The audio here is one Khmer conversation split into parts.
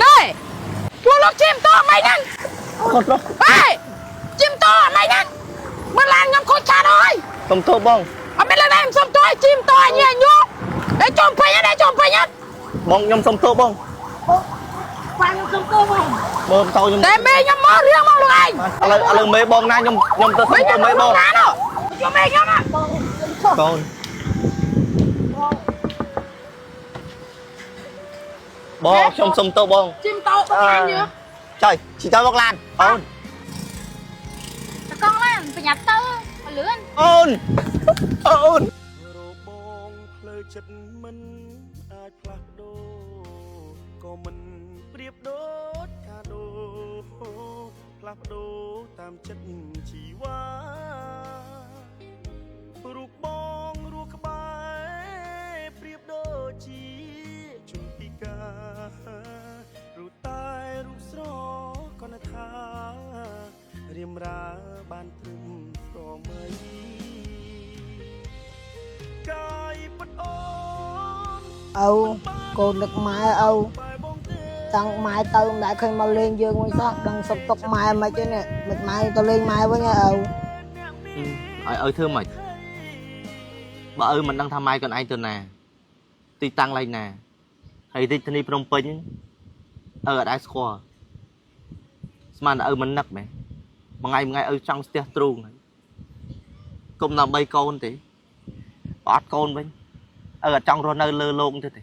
ណែពួកលោកជិះម៉ូតូមិនហ្នឹង កូនប្រុស ហេជិះម៉ូតូមិនហ្នឹងមិនឡានខ្ញុំខូចខាតហើយ សុំទោសបង អត់មានលើកដែរសុំទោសជិះម៉ូតូញ៉ែញូតែជុំពេញដែរជុំពេញអត់ បងខ្ញុំសុំទោសបង ប៉ាខ្ញុំសុំទោសបង មើលម៉ូតូខ្ញុំ តែមេខ្ញុំមករឿងមកលោកឯង ឥឡូវមេបងណាខ្ញុំទៅសុំទោសមេបង ណានោះជួយមេខ្ញុំណា បងខ្ញុំខុស កូនបងខ្ញុំសុំទោសបង ជិះម៉ូតូបុកឡានយើ ចុយជីទៅមកឡាន អូន តកង់ឡានប្រញាប់ទៅមកលឿន អូនអូន របងផ្លូវចិត្តមិនអាចផ្លាស់ប្ដូរក៏មិនប្រៀបដូចកាដូផ្លាស់ប្ដូរតាមចិត្តជីវ៉ារូបបងរស់ក្បែរប្រៀបដូចជាជនពិការរូបតែរូបស្រក៏នៅថារៀមរាបានត្រឹមស្រមៃ កាយពិតអូន ឪកូននឹកម៉ែឪ បែបងទេ តាំងម៉ែទៅមិនដែលឃើញមកលេងយើងវិញសោះដឹងសុខទុក្ខម៉ែមិនទេនេះមិនម៉ែទៅលេងម៉ែវិញហ៎ឪ ឲ្យឲ្យធ្វើម៉េចបើឪមិនដឹងថាម៉ែកូនឯងទៅណាទីតាំងឡែកណាហើយរាជធានីភ្នំពេញឪអត់ដែលស្គាល់ស្មានតែឪមិននឹកមែនមួយថ្ងៃមួយថ្ងៃឪចង់ស្ទះទ្រូងហើយកុំដើម្បីកូនទេបើអត់កូនវិញឪអត់ចង់រស់នៅលើโลกទេទេ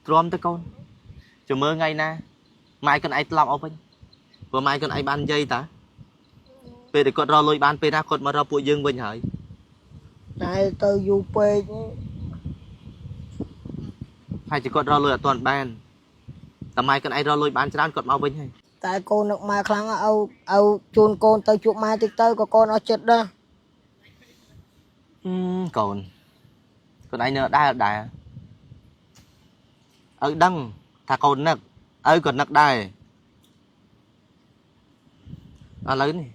ទ្រាំទៅកូនចាំមើលថ្ងៃណាម៉ែកូនឯងត្រឡប់អស់វិញព្រោះម៉ែកូនឯងបាននិយាយតាពេលដែលគាត់រកលុយបានពេលណាគាត់មករកពួកយើងវិញហើយ តែទៅយូរពេក ហើយជាគាត់រកលុយអត់ទាន់បានតែម៉ែកូនឯងរកលុយបានច្រើនគាត់មកវិញហើយ តែកូននឹកម៉ែខ្លាំងឪឪជូនកូនទៅជួបម៉ែតិចទៅក៏កូនអស់ចិត្តដែរ អឺកូនកូនឯងនៅដែរអត់ដែរឪដឹងថាកូននឹកឪក៏នឹកដែរឥឡូវនេះ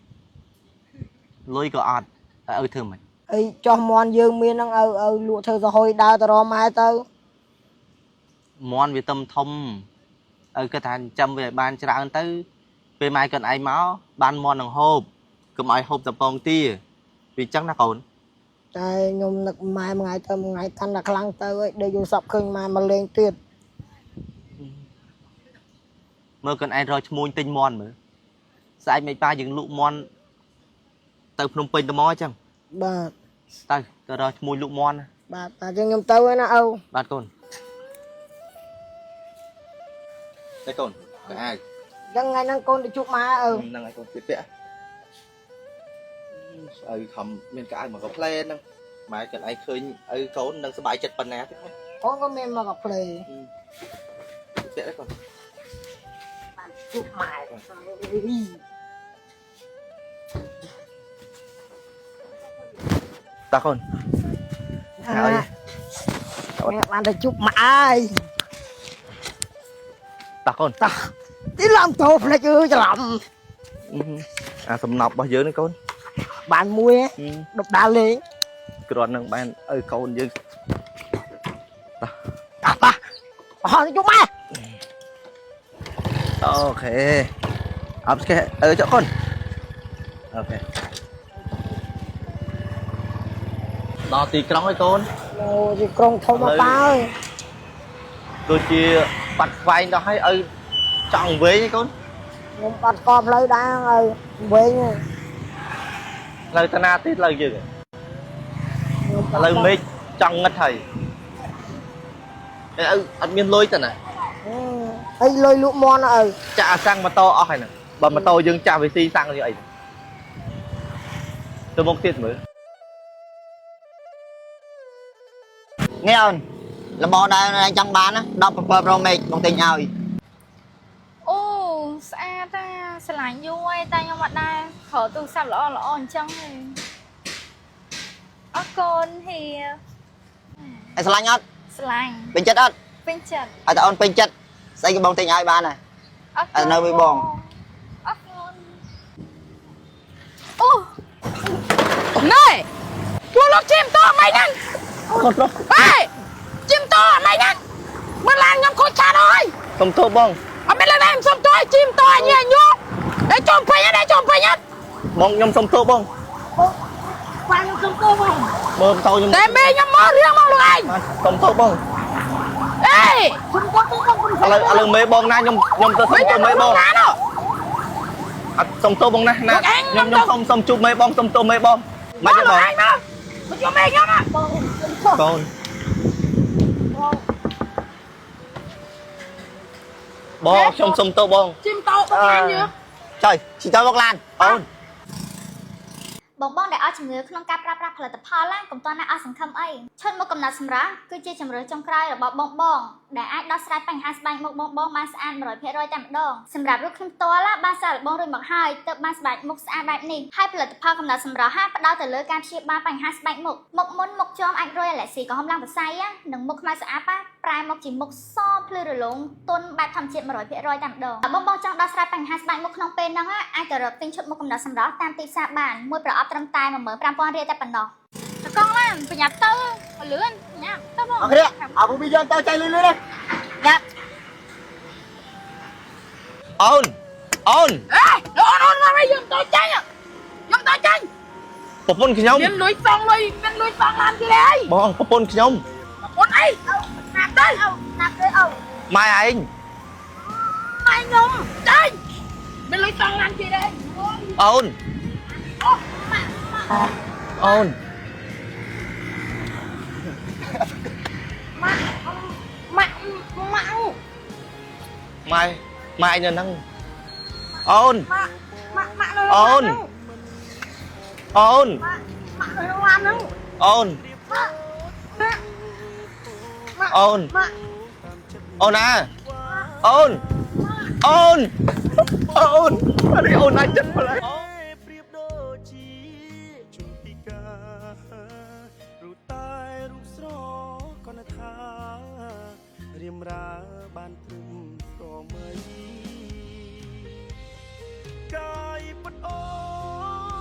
លុយក៏អត់តែឪធ្វើម៉េច អីចោះមន់យើងមានហ្នឹងឪឪលក់ធ្វើសហុយដើរទៅរកម៉ែទៅ មន់វាទំធំឪគិតថាចិញ្ចឹមវាឲ្យបានច្រើនទៅពេលម៉ែកូនឯងមកបានមន់នឹងហូបកុំឲ្យហូបតំពងទាវាអញ្ចឹងណាកូន តែខ្ញុំនឹកម៉ែមួយថ្ងៃទៅមួយថ្ងៃកាន់តែខ្លាំងទៅឯងដេកយល់សប្តិឃើញម៉ែមកលេងទៀត មើលកូនឯងរកឈ្មួញទិញមន់មើលស្អែកមិនប៉ាយើងលក់មន់ទៅភ្នំពេញទៅមកអញ្ចឹង បាទ ទៅទៅរកឈ្មួញលក់មន់ណា បាទតែចឹងខ្ញុំទៅហើយណាឪ បាទកូនតែកូនតែអាច ចឹងថ្ងៃហ្នឹងកូនទៅជួបម៉ែឪ ហ្នឹងឲ្យកូនទៀតពាក់ស្អៅខំមានកៅអៅមកកាផ្លែហ្នឹងម៉ែកូនឯងឃើញឪកូននឹងសប្បាយចិត្តប៉ុណ្ណាទេ កូនក៏មានមកកាផ្លេ ពាក់ទេកូន បានជួបម៉ែ តាកូនហើយ នេះបានទៅជួបម៉ែហើយ តាកូន តោះទីឡំតោផ្លេចអើយច្រឡំ អាសំណប់របស់យើងនេះកូន បានមួយដប់ដាល់លេង គ្រាន់នឹងបានឪកូនយើង តោះតោះអស់ទៅជួបម៉ែ អូខេអបស្កេអឺចុះកូនអូខេដល់ទីក្រុងហើយកូន អូជាក្រុងធំមកប៉ាអើយ ដូចជាបាត់ខ្វែងដល់ហើយឪចង់វិញហើយកូន ខ្ញុំបាត់កផ្លូវដែរឪវិញ ផ្លូវតាណាទៀតផ្លូវយើង ខ្ញុំ ឥឡូវមេឃចង់ងឹតហើយឪអត់មានលុយទេណា អីលុយលក់មន់ឪ ចាក់អាសាំងម៉ូតូអស់ហើយហ្នឹងបើម៉ូតូយើងចាក់វាស៊ីសាំងវាអីទៅមុខទៀតមើល នេះអូនរបស់ដែលឯងចង់បានណា17 Pro Max បងទិញឲ្យ អូស្អាតតាស្រឡាញ់យូរហើយតែខ្ញុំអត់ដែរប្រើទូរស័ព្ទល្អល្អអញ្ចឹងទេអរគុណហៀ ឯងស្រឡាញ់អត់ ស្រឡាញ់ ពេញចិត្តអត់ ពេញចិត្ត ឲ្យតែអូនពេញចិត្តស្អីក៏បងទិញឲ្យបានដែរ អរគុណ ឥឡូវវិញបង អរគុណអូ ណែពួកលោកជិះម៉ូតូមិនហ្នឹង កូនប្រុស ហេ មិញហ្នឹងមើលឡានខ្ញុំខូចខាតហើយ សុំទោសបង អត់មានលើកណាខ្ញុំសុំទោសជិះម៉ូតូញ៉ែញូដេកចំពេញដេកចំពេញ បងខ្ញុំសុំទោសបង ប៉ាខ្ញុំសុំទោសបង មើលម៉ូតូខ្ញុំ តែមេខ្ញុំមករឿងមកលោកឯង សុំទោសបង អេ សុំទោសបងខ្ញុំ ឥឡូវមេបងណាខ្ញុំខ្ញុំទៅសុំទោសមេបង ណានោះ អត់សុំទោសបងណាណាខ្ញុំខ្ញុំសុំសុំជួបមេបងសុំទោសមេបង មក មកទេបង លោកឯងមកមកជួបមេខ្ញុំមក បងសុំទោស កូនបងខ្ញុំសុំទោសបង ជិះម៉ូតូបុកឡានយើ ចុយជីទៅមកឡាន អូន បងបងដែលអត់ជំនឿក្នុងការប្រើប្រាស់ផលិតផលណាកុំតន់ណាអស់សង្ឃឹមអីឈុតមកកំណត់សម្រាប់គឺជាជំរឿចុងក្រោយរបស់បងបងដែលអាចដោះស្រាយបញ្ហាស្បែកមុខបងបងបានស្អាត100%តែម្ដងសម្រាប់រូបខ្ញុំផ្ទាល់ណាបានសាកល្បងរួចមកហើយទើបបានស្បែកមុខស្អាតបែបនេះហើយផលិតផលកំណត់សម្រាប់ហាផ្ដោតទៅលើការព្យាបាលបញ្ហាស្បែកមុខមុខមុនមុខជាំអាចរុយអាឡែស៊ីក្រហមឡើងសរសៃណានិងមុខខ្មៅស្អាតណាប្រែមកជាមុខសភ្លឺរលោងទន់បែបធម្មជាតិ100%តែម្ដងបើបងបងចង់ដោះស្រាយបញ្ហាស្បែកមុខក្នុងពេលហ្នឹងណាអាចទៅរកទិញឈុតមុខកំណត់សម្រាប់តាមទីផ្សារបានមួយប្រអប់ត្រឹមតែ15000រៀលតែប៉ុណ្ណោះតកង់ឡានប្រញាប់ទៅលឿនប្រញាប់ទៅបង អរគ្នាអើពូពីយើងទៅចៃលឿនលឿនណាញ៉ាំ អូនអូន អេអូនអូនមកវិញខ្ញុំតូចចាញ់ខ្ញុំតូចចាញ់ ប្រពន្ធខ្ញុំ មានលុយសងលុយមានលុយសងឡានទៀតអី បងប្រពន្ធខ្ញុំ ប្រពន្ធអីណាប់ទៅ ណាប់ទៅអូ ម៉ែឯង ម៉ែខ្ញុំចាញ់មានលុយសងឡានទៀតអី អូនអូន ម៉ាក់ម៉ាក់ម៉ាក់ ម៉ែម៉ែឯងនៅហ្នឹងអូន ម៉ាក់ម៉ាក់ម៉ាក់នៅ អូនអូន ម៉ាក់នៅឡានហ្នឹង អូន ម៉ាក់ម៉ាក់ អូន ម៉ាក់ អូនណាអូនអូនអូនអរអូនណាចិត្តម្ល៉េះ ប្រៀបដូចជាជនពិការរូតែរូបស្រកនថារៀមរាបានត្រឹមស្រមៃកាយពិតអូ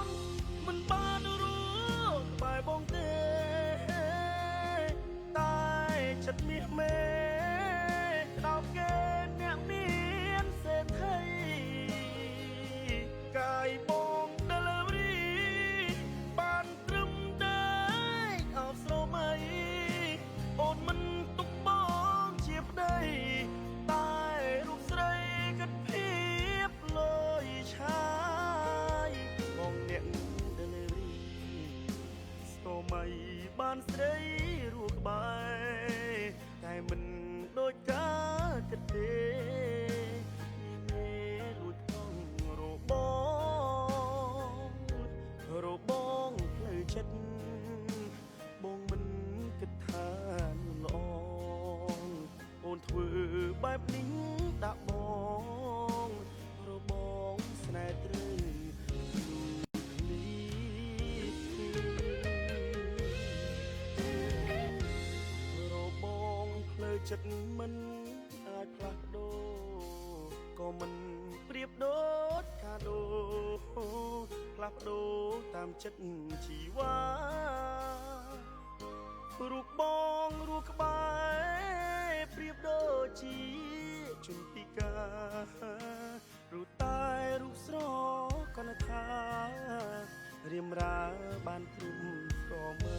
នមិនបានរួចបែរបងទេតែចិត្តមាសមេដោបគេអ្នកមានសេដ្ឋី កាយបង delivery បានត្រឹមតែអោបស្រមៃអូនមិនទុកបងជាប្តីតែរូបស្រីគិតភាពលយឆាយបងអ្នក delivery ស្រមៃបានស្រីរួក្បែរតែមិនដូចការគិតទេ មានមេលួចក្នុងរបងរបងផ្លូវចិត្តបងមិនគិតថាល្អអូនធ្វើបែបនេះដាក់បងរបងស្នេហ៍ត្រូវឃ្លីរបងផ្លូវចិត្តមិនអាចផ្លាស់ប្ដូរក៏មិនប្រៀបដូចកាដូផ្លាស់ប្ដូរតាមចិត្តជីវ៉ារូបបងរូបក្បែរប្រៀបដូចជាជនពិការរូតែរូបស្រកនថារៀមរាបានត្រឹមស្រមៃ